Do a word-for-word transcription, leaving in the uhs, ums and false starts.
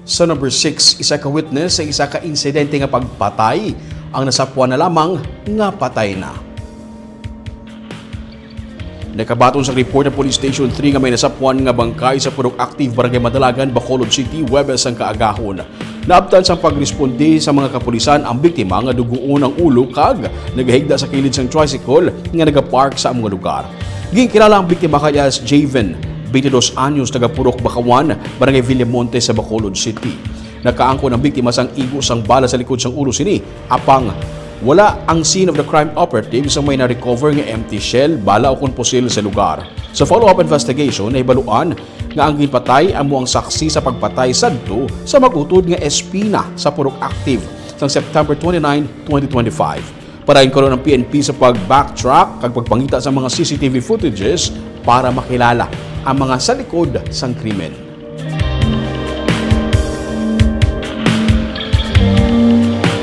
Sa number six, isa ka witness sa isa ka insidente nga pagpatay ang nasapwan na lamang nga patay na. Nakabaton sa report ng Police Station three nga may nasapwan nga bangkay sa Purok Active, Barangay Madalagan, Bacolod City, Huwebes sang kaagahon. Naabtan sang pagresponde sa mga kapulisan ang biktima nga dugoon ang ulo kag nagahigda sa kilid sang tricycle nga nagapark sa amo nga lugar. Ginkilala ang biktima kay as Javen, twenty-dos anyos, taga Purok Bakawan, Barangay Villamonte sa Bacolod City. Nakaangkon ang biktima sang igo sang bala sa likod sang ulo sini, apang wala ang scene of the crime operative sa may na-recover nga empty shell, bala o kon pusil sa lugar. Sa follow-up investigation, nahibaluan nga ang ginpatay amo ang saksi sa pagpatay sadto sa mag-utod nga S P na sa Purok Active sang September twenty-nine, twenty twenty-five. Padayon karon ang P N P sa pag-backtrack kag pagpangita sa mga C C T V footages para makilala ang mga sa likod sang krimen.